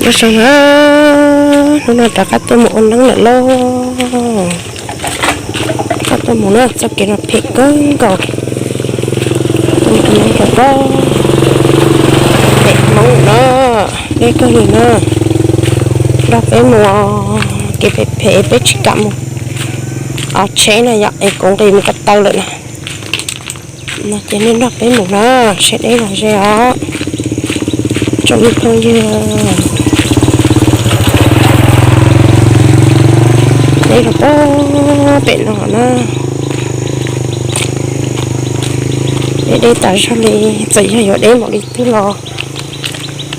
Nyob zoo na, hnub no rov qab tuaj mus ua neeb lawm lauj. Rov qab tuaj mus na, txoj kev no phem kawg nkaus. Tuaj mus ua neeb rau pem Hmoob na, deb kawg li na. Nrog peb mus, kev phem phem peb tsis kam mus. Os, tsheb na yom, es kuv nqis mus ko taw lawm na. No ces nej nrog peb mus na, seb deb los ze os tsoom me phooj ywg. Deb rau pem no na, deb deb tas zog li, txawm yog yuav deb npaum li twg los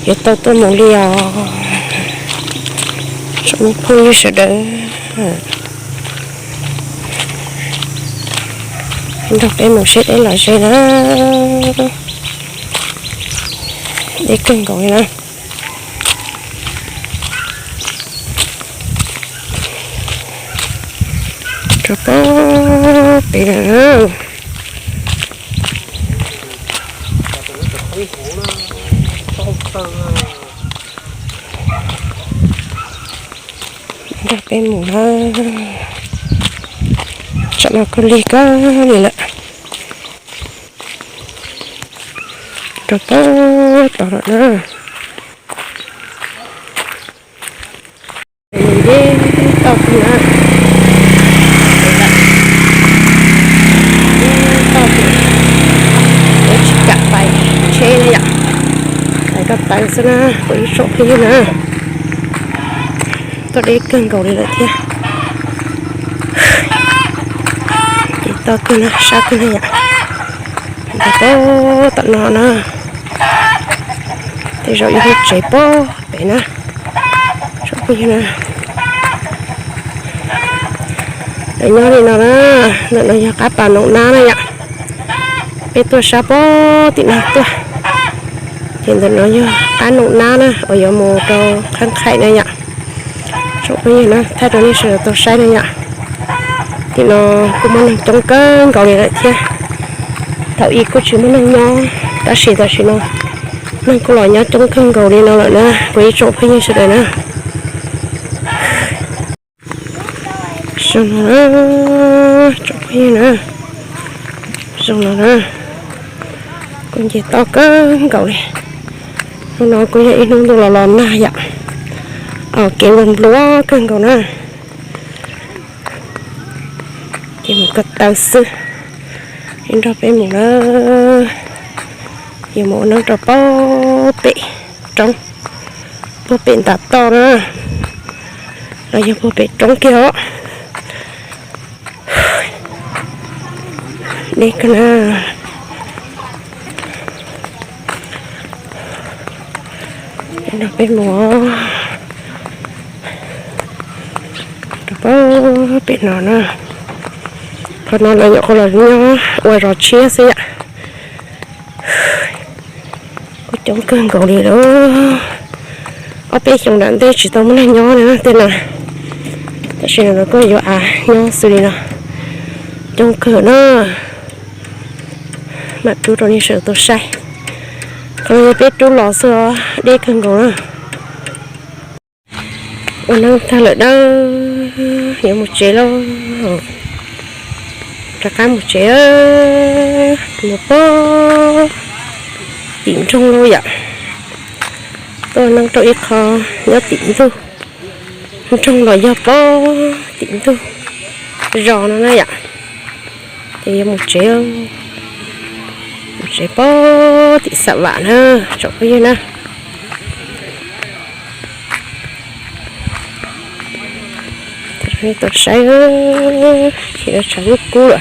yuav tau tuaj mus li os tsoom me phooj ywg sawv daws. Nrog peb mus seb deb los ze na. Deb kawg nkaus li na. Rau pem na. Nrog peb mus na. Tsam no kuj lig kawg li lawm. Rau pem tod lawm na. Nce toj kawg na. Nce toj kawg. Yuav tsis kam tais tsheb li yom. Tais ko taw xwb na, kuv ib tsoom phooj ywg na. Tuaj deb kawg nkaus li lawm thiab. Ces toj kawg na, sab kawg na yom. Nce toj tom no na. Tej zaum yog lub tsev pem pem na. Tsoom phooj ywg na. Lawv nyob li no na, ntawm no yog qab pas Noom Nab na yom. Peb tuaj sab pem tim no tuaj. Ces ntawm no yog qab Noom Nab na, uas yuav mus rau Qhab Qhaim na yom. Tsoom phooj ywg na, thaij rau nej sawv daws tau saib na yom. Tim no kuj muaj neeg coob kawg nkaus li lawm thiab. Thaum ub kuj tsis muaj neeg nyob, tab sis tam sim no neeg kuj los nyob coob kawg nkaus li no lawm na, kuv ib tsoom phooj ywg sawv daws na. Zoo no na, tsoom phooj ywg na, zoo no na, kuj nce toj kawg nkaus li. Hnub no kuj yog ib hnub ntuj los los nag yom, kev npluav npluav kawg nkaus na. Ces mus ko taw xwb, nrog peb mus na. Yuav mus ua neeb rau pem roob, puag pem ntav toj na, los yog puag pem roob kiag os. Deb kawg na. Nrog peb mus rau pem no na. Qhov no lawv nyuam qhuav los nyob ua zos tshiab xwb yom. Kuj coob kawg nkaus li lawm. Ob peb xyoos nram ntej tsis tau muaj neeg nyob li tej no. Tam sim no lawv kuj yuav av nyob xws li no. Coob kawg na. Mam rub rau nej sawv daws tau saib. Qhov no yog peb rub los xwb, deb kawg nkaus na. Ua neeb tag lawm na, yuav mus tsev lauj. Rov qab mus tsev, mus pem tim nroog lauj yom. Tuaj ua neeb rau ib qho nyob tim ntug nroog los yog pem tim ntug zos no na yom. Ces yuav mus tsev, mus tsev pem tim Xam Vam na, tsoom phooj ywg na. Tau saib, chim tshav kub kub lawm.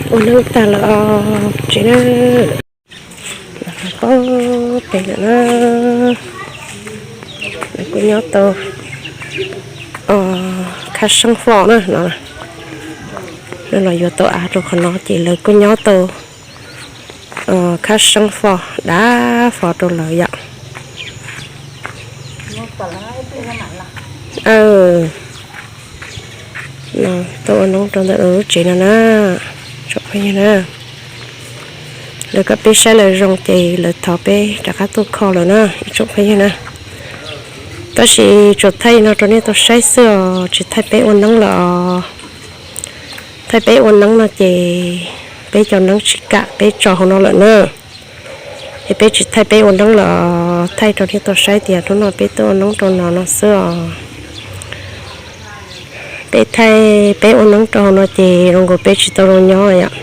Ua neeb tag lawm tsev na. Pem lawm na. Lawv kuj nyob tau khab seeb fo na no. Lawv los yuav tau av rau qhov no ces lawv kuj nyob tau khab seeb fo, dav fo rau lawv yom. Tuaj ua noob rau ntawm lub tsev no na, tsoom phooj ywg na. Lawv koj peb saib lawv zoo ces lawv thov peb rov qab tuaj kho lawm na, ib tsoom phooj ywg na. Tab sis tsuas thaij li no rau nej tau saib xwb os, tsis thaij peb ua noob lawm os. Thaij peb ua noob no ces peb cov noob tsis kam peb tso hauv no lawm na. Es peb tsis thaij peb ua noob lawm os, thaij rau nej tau saib tias hnub no peb tuaj ua noob rau no no xwb os. Peb thaij peb ua noob rau hauv no ces zoo nkaus peb tsis tau zoo nyob yom.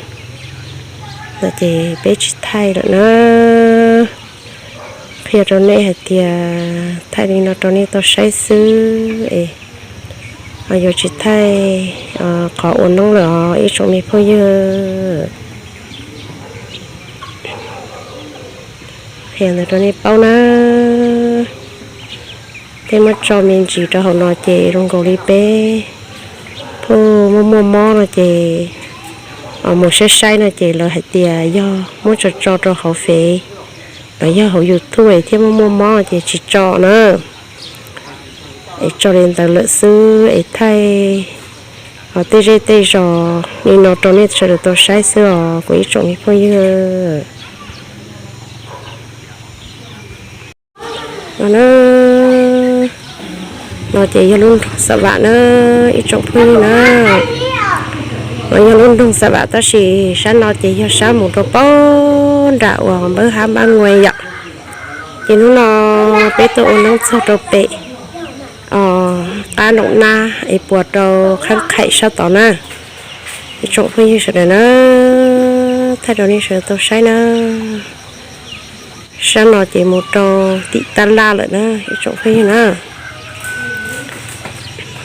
No ces peb tsis thaij lawm na. Qhia rau nej hais tias thaij li no rau nej tau saib xwb es yuav tsis thaij qhov ua noob lawm os ib tsoom me phooj ywg. Qhia ntawd rau nej paub na. Peb muab tso me ntsis rau hauv no ces zoo nkaus li peb pheej muaj muaj mob no ces mus saib saib no ces lawv hais tias yog muab tso tso rau hauv Fev los yog hauv YouTube es thiaj muaj muaj mob ces tsis tso na. Es tso li ntawd lawm xwb es thaij tej zej tej zos li no rau nej sawv daws tau saib xwb os kuv ib tsoom me phooj ywg. No na, no ces yog lub nroog Xa Vam na, ib tsoom phooj ywg na. No yog lub nroog Xa Vam tab sis sab no ces yog sab mus rau pem nram uas Npawb Hab Npab Nguai yom. Ces hnub no peb tuaj ua noob txog rau pem qab Noom Nab es puas rau Qhab Qhaim sab tod na. Ib tsoom phooj ywg sawv daws na, thaij rau nej sawv daws tau saib na. Sab no ces mus rau tim Tab Laj lawm na ib tsoom phooj ywg na.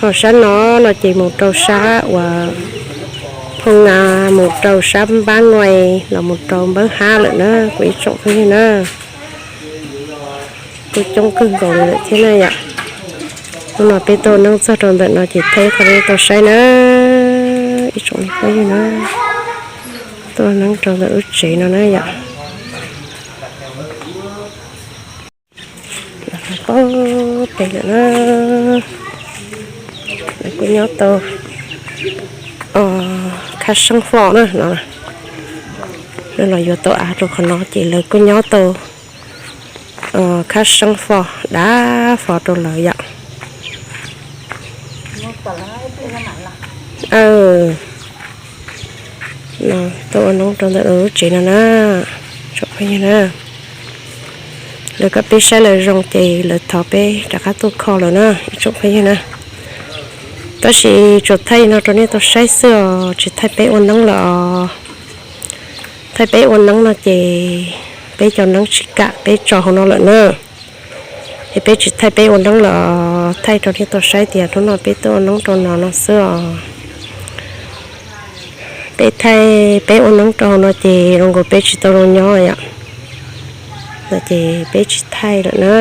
Ho sab no no ces mus rau sab uas Phoo Nga, mus rau sab Npab Nguai los mus rau Npawb Hab lawm na kuv ib tsoom phooj ywg na. Kuj coob kawg nkaus li lawm thiab na yom. Hnub no peb tuaj noob txog rau ntawm no ces thaij qhov nej tau saib na, ib tsoom phooj ywg na. Tuaj noob rau ntawm lub tsev no na yom. Pob pem lawm na. Lawv kuj nyob tau khab seeb foj na no. Lawv los yuav tau av rau qhov no ces lawv kuj nyob tau khab seeb foj dav fo rau lawv yom. Tuaj ua noob rau ntawm lub tsev no na, tsoom phooj ywg na. Lawv koj peb saib lawv zoo ces lawv thov peb rov qab tuaj kho lawm na ib tsoom phooj ywg na. Tab sis tsuas thaij li no rau nej tau saib xwb os, tsis thaij peb ua noob lawm os. Thaij peb ua noob no ces peb cov noob tsis kam peb tso hauv no lawm na. Es peb tsis thaij peb ua noob lawm os, thaij rau nej tau saib tias hnub no peb tuaj ua noob rau no no xwb os. Peb thaij peb ua noob rau hauv no ces zoo nkaus peb tsis tau zoo nyob yom. No ces peb tsis thaij lawm na.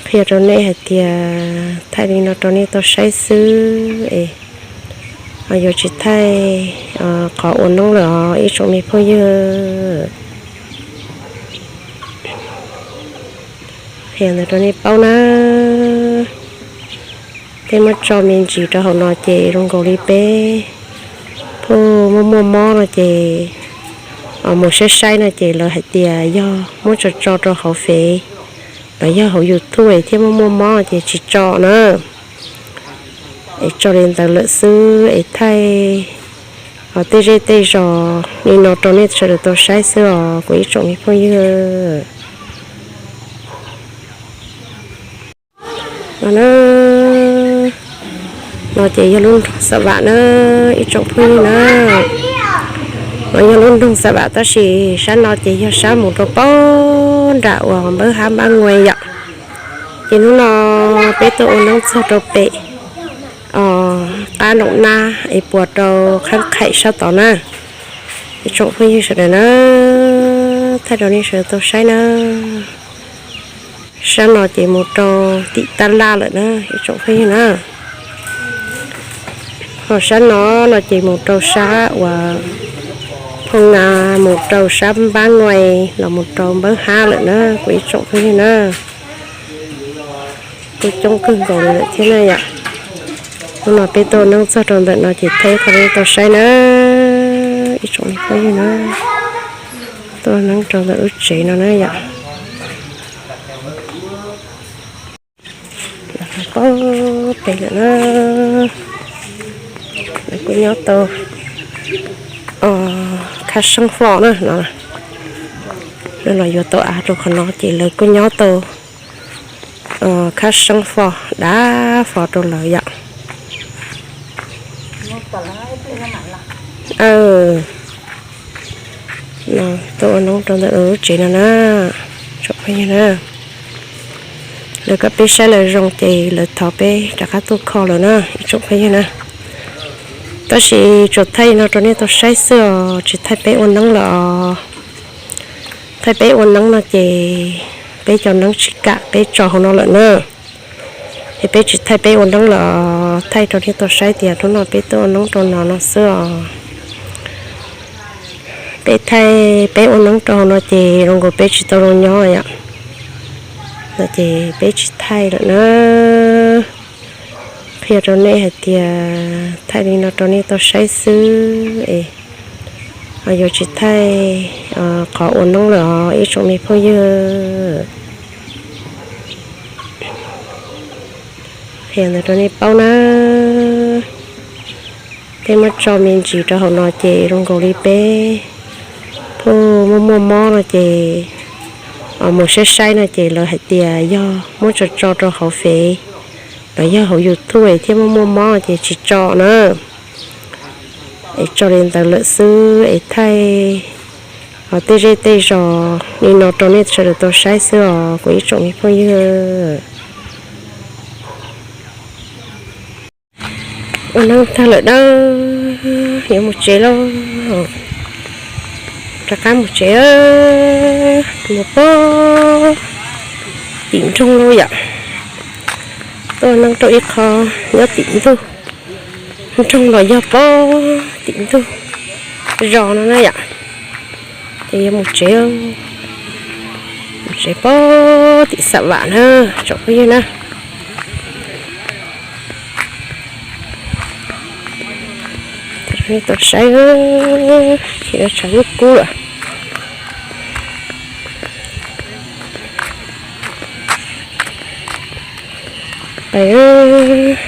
Qhia rau nej hais tias thaij li no rau nej tau saib xwb es yuav tsis thaij qhov ua noob lawm os ib tsoom me phooj ywg. Qhia ntawd rau nej paub na. Peb muab tso me ntsis rau hauv no ces zoo nkaus li peb pheej muaj muaj mob no ces mus saib saib no ces lawv hais tias yog muab tso tso rau hauv Fev los yog hauv YouTube es thiaj muaj muaj mob ces tsis tso na. Es tso li ntawd lawm xwb es thaij tej zej tej zos li no rau nej sawv daws tau saib xwb os kuv ib tsoom me phooj ywg. No na, no ces yog lub nroog Xa Vam na, ib tsoom phooj ywg na. No yog lub nroog Xa Vam tab sis sab no ces yog sab mus rau pem nram uas Npawb Hab Npab Nguai yom. Ces hnub no peb tuaj ua noob txog rau pem qab Noom Nab es puas rau Qhab Qhaim sab tod na. Ib tsoom phooj ywg sawv daws na, thaij rau nej sawv daws tau saib na. Sab no ces mus rau tim Tab Laj lawm na ib tsoom phooj ywg na. Ho sab no no ces mus rau sab uas Phoo Nga, mus rau sab Npab Nguai los mus rau Npawb Hab lawm na kuv ib tsoom phooj ywg na. Kuj coob kawg nkaus li lawm thiab na yom. Hnub no peb tuaj ua neeb txog rau ntawm no ces thaij qhov nej tau saib na, ib tsoom me phooj ywg na. Tuaj ua neeb rau ntawm lub tsev no na yom. Pob pem lawm na. Lawv kuj nyob tau khab seeb foj na no. Lawv los yuav tau av rau qhov no ces lawv kuj nyob tau khab seeb foj dav fo rau lawv yom. Tuaj ua neeb rau ntawm lub tsev no na, tsoom phooj ywg na. Lawv kom peb saib lawv zoo ces lawv thov peb rov qab tuaj kho lawm na, ib tsoom phooj ywg na. Tab sis tsuas thaij no rau nej tau saib xwb os, tsis thaij peb ua neeb lawm os. Thaij peb ua neeb no ces peb cov neeb tsis kam peb tso hauv no lawm na. Es peb tsis thaij peb ua neeb lawm, thaij rau nej tau saib tias hnub no peb tuaj ua neeb rau no no xwb os. Peb thaij peb ua neeb rau hauv no ces zoo nkaus peb tsis tau zoo nyob yom. No ces peb tsis thaij lawm na. Qhia rau nej hais tias thaij li no rau nej tau saib xwb es yuav tsis thaij qhov ua neeb lawm os ib tsoom me phooj ywg. Qhia ntawd rau nej paub na. Peb muab tso me ntsis rau hauv no ces zoo nkaus li peb pheej muaj muaj mob no ces mus saib saib no ces lawv hais tias yog muab tso tso rau hauv Fev los yog hauv YouTube thiaj muaj muaj mob ces tsis tso na. Es tso li ntawd lawm xwb es thaij tej zej tej zos li no rau nej sawv daws tau saib xwb os kuv ib tsoom me phooj ywg. Ua neeb tag lawm na, yuav mus tsev lauj. Rov qab mus tsev, mus pog tim nroog lauj yom. Tuaj ua neeb rau ib qho nyob tim ntug nroog los yog pog tim ntug zos no na yom. Ces yuav mus tsev, mus tsev pog tim Xam Vam na, tsoom phooj ywg na. Tau saib, tshav kub kub lawm. Pais